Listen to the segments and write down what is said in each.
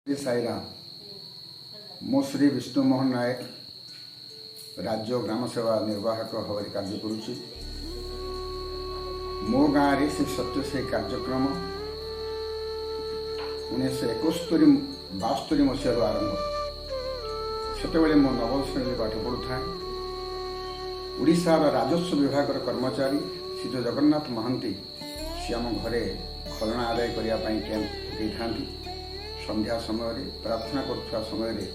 ଶ୍ରୀ ସାଇରାମ। ମୁଁ ଶ୍ରୀ ବିଷ୍ଣୁମୋହନ ନାୟକ, ରାଜ୍ୟ ଗ୍ରାମ ସେବା ନିର୍ବାହକ ଭାବରେ କାର୍ଯ୍ୟ କରୁଛି। ମୋ ଗାଁରେ ଶ୍ରୀ ସତ୍ୟସାଇ କାର୍ଯ୍ୟକ୍ରମ 1971-72 ମସିହାରୁ ଆରମ୍ଭ। ସେତେବେଳେ ମୁଁ ନବମ ଶ୍ରେଣୀରେ ପାଠ ପଢ଼ୁଥାଏ। ଓଡ଼ିଶାର ରାଜସ୍ୱ ବିଭାଗର କର୍ମଚାରୀ ଶ୍ରୀ ଜଗନ୍ନାଥ ମହାନ୍ତି, ସେ ଆମ ଘରେ ଖଜଣା ଆଦାୟ କରିବା ପାଇଁ କ୍ୟାମ୍ପ ପକାଇଥାନ୍ତି। ସନ୍ଧ୍ୟା ସମୟରେ ପ୍ରାର୍ଥନା କରୁଥିବା ସମୟରେ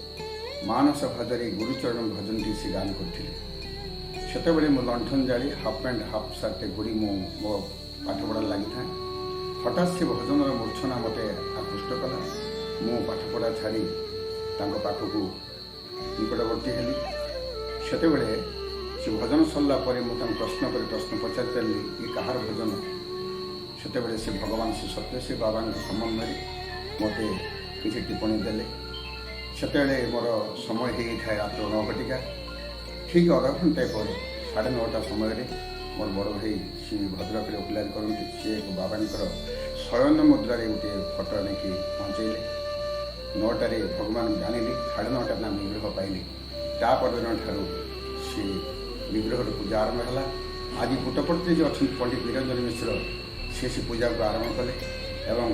ମାନସ ଭଜରେ ଗୁରୁଚରଣ ଭଜନଟି ସେ ଗାନ କରୁଥିଲେ। ସେତେବେଳେ ମୁଁ ଲଣ୍ଠନ ଜାଳି, ହାଫ୍ ପ୍ୟାଣ୍ଟ ହାଫ୍ ସାର୍ଟରେ ଘୋଡ଼ି ମୁଁ ମୋ ପାଠପଢ଼ାରେ ଲାଗିଥାଏ। ହଠାତ୍ ସେ ଭଜନର ମୂର୍ଚ୍ଛନା ମୋତେ ଆକୃଷ୍ଟ କଲା। ମୁଁ ପାଠପଢ଼ା ଛାଡ଼ି ତାଙ୍କ ପାଖକୁ ନିକଟବର୍ତ୍ତୀ ହେଲି। ସେତେବେଳେ ସେ ଭଜନ ସରିଲା ପରେ ମୁଁ ତାଙ୍କୁ ପ୍ରଶ୍ନ ପରେ ପ୍ରଶ୍ନ ପଚାରି ଚାଲିଲି, ଇଏ କାହାର ଭଜନ? ସେତେବେଳେ ସେ ଭଗବାନ ଶ୍ରୀ ସତ୍ୟସାଇ ବାବାଙ୍କ ସମ୍ବନ୍ଧରେ ମୋତେ କିଛି ଟିପ୍ପଣୀ ଦେଲେ। ସେତେବେଳେ ମୋର ସମୟ ହେଇଯାଇଥାଏ ରାତ୍ର 9 ଘଟିକା। ଠିକ୍ ଅଧଘଣ୍ଟାଏ ପରେ 9:30 ସମୟରେ ମୋର ବଡ଼ ଭାଇ, ଶ୍ରୀ ଭଦ୍ରକରେ ଓକିଲାତି କରନ୍ତି, ସିଏ ଏକ ବାବାଙ୍କର ଶୟନ ମୁଦ୍ରାରେ ଗୋଟିଏ ଫଟୋ ଆଣିକି ପହଞ୍ଚେଇଲେ। 9ଟାରେ ଭଗବାନ ଜାଣିଲି, 9:30ରେ ନା ବିଗ୍ରହ ପାଇଲି। ତା ପରଦିନ ଠାରୁ ସେ ବିଗ୍ରହର ପୂଜା ଆରମ୍ଭ ହେଲା। ଆଜି ପୁଟପର୍ତ୍ତି ଯେଉଁ ଅଛନ୍ତି ପଣ୍ଡିତ ନିରଞ୍ଜନ ମିଶ୍ର, ସେ ସେ ପୂଜାକୁ ଆରମ୍ଭ କଲେ ଏବଂ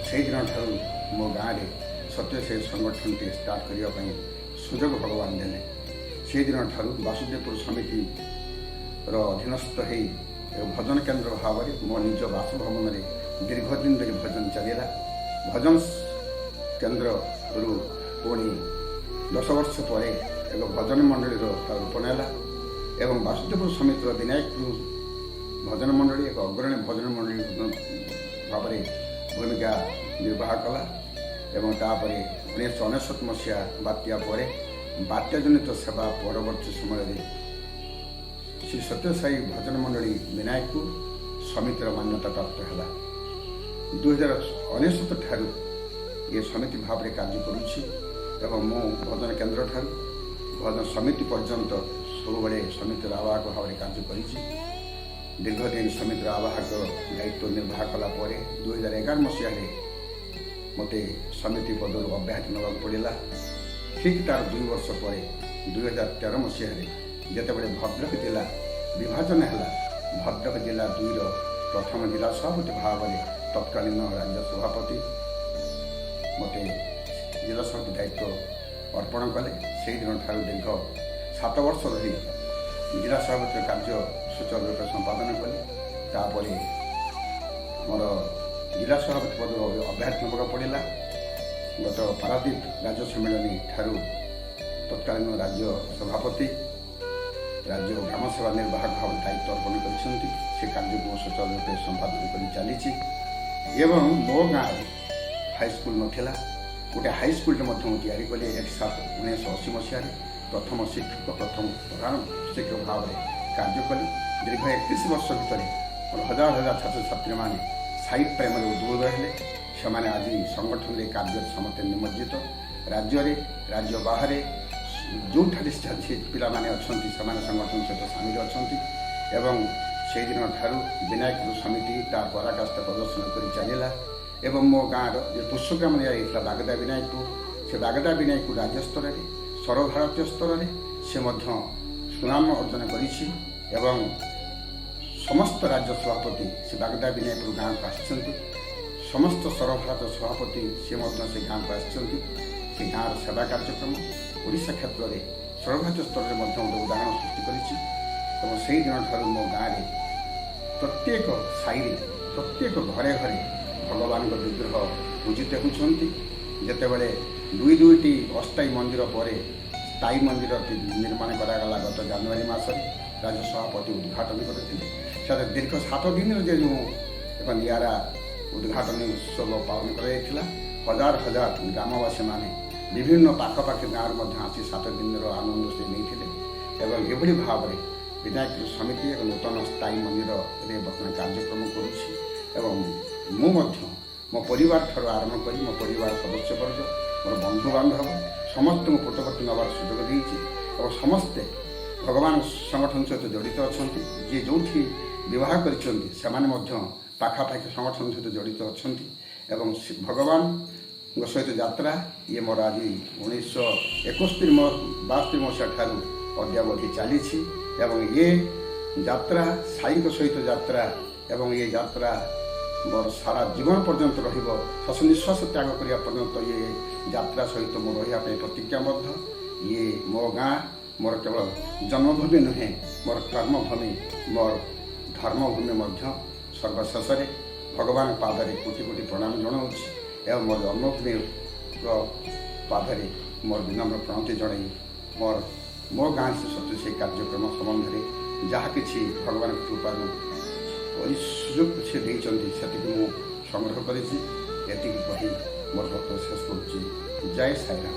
ସେଇଦିନ ଠାରୁ ମୋ ଗାଁରେ ସତ୍ୟସାଇ ସଂଗଠନଟି ଷ୍ଟାର୍ଟ କରିବା ପାଇଁ ସୁଯୋଗ ଭଗବାନ ଦେଲେ। ସେଇଦିନ ଠାରୁ ବାସୁଦେବପୁର ସମିତିର ଅଧୀନସ୍ଥ ହେଇ ଏକ ଭଜନ କେନ୍ଦ୍ର ଭାବରେ ମୋ ନିଜ ବାସଭବନରେ ଦୀର୍ଘ ଦିନ ଧରି ଭଜନ ଚାଲିଲା। ଭଜନ କେନ୍ଦ୍ରରୁ ପୁଣି 10 ବର୍ଷ ପରେ ଏକ ଭଜନ ମଣ୍ଡଳୀର ରୂପ ନେଲା ଏବଂ ବାସୁଦେବପୁର ସମିତିର ବିନାୟକପୁର ଭଜନ ମଣ୍ଡଳୀ ଏକ ଅଗ୍ରଣୀ ଭଜନ ମଣ୍ଡଳୀ ଭାବରେ ଭୂମିକା ନିର୍ବାହ କଲା। ଏବଂ ତାପରେ 1999 ମସିହା ବାତ୍ୟା ପରେ, ବାତ୍ୟାଜନିତ ସେବା ପରବର୍ତ୍ତୀ ସମୟରେ ଶ୍ରୀ ସତ୍ୟସାଇ ଭଜନ ମଣ୍ଡଳୀ ବିନାୟକପୁର ସମିତିର ମାନ୍ୟତା ପ୍ରାପ୍ତ ହେଲା। 2099 ଠାରୁ ଇଏ ସମିତି ଭାବରେ କାର୍ଯ୍ୟ କରୁଛି ଏବଂ ମୁଁ ଭଜନ କେନ୍ଦ୍ର ଠାରୁ ଭଜନ ସମିତି ପର୍ଯ୍ୟନ୍ତ ସବୁବେଳେ ସମିତିର ଆବାହକ ଭାବରେ କାର୍ଯ୍ୟ କରିଛି। ଦୀର୍ଘ ଦିନ ସମିତିର ଆବାହକ ଦାୟିତ୍ୱ ନିର୍ବାହ କଲା ପରେ 2011 ମସିହାରେ ମୋତେ ସମିତି ପଦରୁ ଅବ୍ୟାହତି ନେବାକୁ ପଡ଼ିଲା। ଠିକ୍ ତାର 2 ବର୍ଷ ପରେ 2013 ମସିହାରେ ଯେତେବେଳେ ଭଦ୍ରକ ଜିଲ୍ଲା ବିଭାଜନ ହେଲା, ଭଦ୍ରକ ଜିଲ୍ଲା ଦୁଇର ପ୍ରଥମ ଜିଲ୍ଲା ସଭାପତି ଭାବରେ ତତ୍କାଳୀନ ରାଜ୍ୟ ସଭାପତି ମୋତେ ଜିଲ୍ଲା ସଭାପତି ଦାୟିତ୍ୱ ଅର୍ପଣ କଲେ। ସେଇଦିନଠାରୁ ଦୀର୍ଘ 7 ବର୍ଷ ଧରି ଜିଲ୍ଲା ସଭାପତିର କାର୍ଯ୍ୟ ସୁଚାରୁ ରୂପେ ସମ୍ପାଦନ କଲି। ତାପରେ ମୋର ଜିଲ୍ଲା ସଭାପତି ପଦରୁ ଅବ୍ୟାହତି ନେବାକୁ ପଡ଼ିଲା। ଗତ ପାରାଦୀପ ରାଜ୍ୟ ସମ୍ମିଳନୀ ଠାରୁ ତତ୍କାଳୀନ ରାଜ୍ୟ ସଭାପତି ରାଜ୍ୟ ଗ୍ରାମ ସେବା ନିର୍ବାହକ ଭାବରେ ଦାୟିତ୍ୱ ଅର୍ପଣ କରିଛନ୍ତି। ସେ କାର୍ଯ୍ୟକୁ ମୁଁ ସୁଚାରୁ ରୂପେ ସମ୍ପାଦନ କରି ଚାଲିଛି। ଏବଂ ମୋ ଗାଁରେ ହାଇସ୍କୁଲ ନଥିଲା, ଗୋଟେ ହାଇସ୍କୁଲଟେ ମଧ୍ୟ ମୁଁ ତିଆରି କଲି 1/7/1980 ମସିହାରେ। ପ୍ରଥମ ଶିକ୍ଷକ, ପ୍ରଥମ ପ୍ରଧାନ ଶିକ୍ଷକ ଭାବରେ କାର୍ଯ୍ୟ କଲି। ଦୀର୍ଘ 31 ବର୍ଷ ଭିତରେ ମୋର ହଜାର ହଜାର ଛାତ୍ରଛାତ୍ରୀମାନେ ସାଇ ପ୍ରେମରେ ଉଦ୍ବୁଦ୍ଧ ହେଲେ। ସେମାନେ ଆଜି ସଂଗଠନରେ କାର୍ଯ୍ୟରେ ସମସ୍ତେ ନିମଜ୍ଜିତ। ରାଜ୍ୟରେ, ରାଜ୍ୟ ବାହାରେ ଯେଉଁଠାରେ ସେ ପିଲାମାନେ ଅଛନ୍ତି, ସେମାନେ ସଂଗଠନ ସହିତ ସାମିଲ ଅଛନ୍ତି। ଏବଂ ସେଇଦିନ ଠାରୁ ବିନାୟକପୁର ସମିତି ତା ପରାକାଷ୍ଠା ପ୍ରଦର୍ଶନ କରି ଚାଲିଲା। ଏବଂ ମୋ ଗାଁର ଯେଉଁ ପୁଷ୍ୟଗ୍ରାମ ନିଆଯାଇଥିଲା ବାଗଦା ବିନାୟକପୁର, ସେ ବାଗଦା ବିନାୟକପୁର ରାଜ୍ୟ ସ୍ତରରେ, ସର୍ବଭାରତୀୟ ସ୍ତରରେ ସେ ମଧ୍ୟ ସୁନାମ ଅର୍ଜନ କରିଛି ଏବଂ ସମସ୍ତ ରାଜ୍ୟ ସଭାପତି ସେ ବାଗଦା ବିନାୟକପୁର ଗାଁକୁ ଆସିଛନ୍ତି। ସମସ୍ତ ସର୍ବଭାରତ ସଭାପତି ସେ ମଧ୍ୟ ସେ ଗାଁକୁ ଆସିଛନ୍ତି। ସେ ଗାଁର ସେବା କାର୍ଯ୍ୟକ୍ରମ ଓଡ଼ିଶା କ୍ଷେତ୍ରରେ ସର୍ବଭାରତୀୟ ସ୍ତରରେ ମଧ୍ୟ ଗୋଟେ ଉଦାହରଣ ସୃଷ୍ଟି କରିଛି। ଏବଂ ସେଇ ଦିନଠାରୁ ମୋ ଗାଁରେ ପ୍ରତ୍ୟେକ ସାହିରେ, ପ୍ରତ୍ୟେକ ଘରେ ଘରେ ଭଗବାନଙ୍କ ବିଗ୍ରହ ପୂଜିତ ହେଉଛନ୍ତି। ଯେତେବେଳେ ଦୁଇ ଦୁଇଟି ଅସ୍ଥାୟୀ ମନ୍ଦିର ପରେ ସ୍ଥାୟୀ ମନ୍ଦିର ନିର୍ମାଣ କରାଗଲା, ଗତ ଜାନୁଆରୀ ମାସରେ ରାଜ୍ୟ ସଭାପତି ଉଦ୍ଘାଟନ କରିଥିଲେ। ସେଟା ଦୀର୍ଘ 7 ଦିନର ଯେଉଁ ଏକ ନିଆରା ଉଦ୍ଘାଟନୀ ଉତ୍ସବ ପାଳନ କରାଯାଇଥିଲା, ହଜାର ହଜାର ଗ୍ରାମବାସୀମାନେ ବିଭିନ୍ନ ପାଖାପାଖି ଗାଁରୁ ମଧ୍ୟ ଆସି 7 ଦିନର ଆନନ୍ଦ ସେ ନେଇଥିଲେ। ଏବଂ ଏଭଳି ଭାବରେ ବିନାୟକ ସମିତି ଏକ ନୂତନ ସ୍ଥାୟୀ ମନ୍ଦିରରେ ବର୍ତ୍ତମାନ କାର୍ଯ୍ୟକ୍ରମ କରୁଛି। ଏବଂ ମୁଁ ମଧ୍ୟ ମୋ ପରିବାର ଠାରୁ ଆରମ୍ଭ କରି ମୋ ପରିବାର ସଦସ୍ୟବର୍ଗ, ମୋର ବନ୍ଧୁବାନ୍ଧବ ସମସ୍ତଙ୍କୁ ପୁଟପର୍ତ୍ତି ନେବାର ସୁଯୋଗ ଦେଇଛି ଏବଂ ସମସ୍ତେ ଭଗବାନ ସଂଗଠନ ସହିତ ଜଡ଼ିତ ଅଛନ୍ତି। ଯିଏ ଯେଉଁଠି ବିବାହ କରିଛନ୍ତି, ସେମାନେ ମଧ୍ୟ ପାଖାପାଖି ସଂଗଠନ ସହିତ ଜଡ଼ିତ ଅଛନ୍ତି। ଏବଂ ଭଗବାନ ସହିତ ଯାତ୍ରା ଇଏ ମୋର ଆଜି 1971, 72 ମସିହା ଠାରୁ ଅଦ୍ୟାବଧି ଚାଲିଛି ଏବଂ ଇଏ ଯାତ୍ରା ସାଇଙ୍କ ସହିତ ଯାତ୍ରା ଏବଂ ଏ ଯାତ୍ରା ମୋର ସାରା ଜୀବନ ପର୍ଯ୍ୟନ୍ତ ରହିବ। ଶ୍ୱାସ ନିଶ୍ୱାସ ତ୍ୟାଗ କରିବା ପର୍ଯ୍ୟନ୍ତ ଇଏ ଯାତ୍ରା ସହିତ ମୁଁ ରହିବା ପାଇଁ ପ୍ରତିଜ୍ଞାବଦ୍ଧ। ଇଏ ମୋ ଗାଁ ମୋର କେବଳ ଜନ୍ମଭୂମି ନୁହେଁ, ମୋର କର୍ମଭୂମି, ମୋର ଧର୍ମଭୂମି ମଧ୍ୟ। ସର୍ବଶେଷରେ ଭଗବାନ ପାଦରେ କୋଟି କୋଟି ପ୍ରଣାମ ଜଣାଉଛି ଏବଂ ମୋର ଜନ୍ମଭୂମିର ପାଦରେ ମୋର ବିନମ୍ର ପ୍ରଣତି ଜଣାଇ ମୋର ମୋ ଗାଁ ଶ୍ରୀ ସତ୍ୟସାଇ କାର୍ଯ୍ୟକ୍ରମ ସମ୍ବନ୍ଧରେ ଯାହା କିଛି ଭଗବାନଙ୍କ କୃପାରୁ ସୁଯୋଗ ସେ ଦେଇଛନ୍ତି, ସେତିକି ମୁଁ ସଂଗ୍ରହ କରିଛି। ଏତିକି କହି ମୋର ବକ୍ତବ୍ୟ ଶେଷ କରୁଛି। ଜୟ ସାଇରାମ।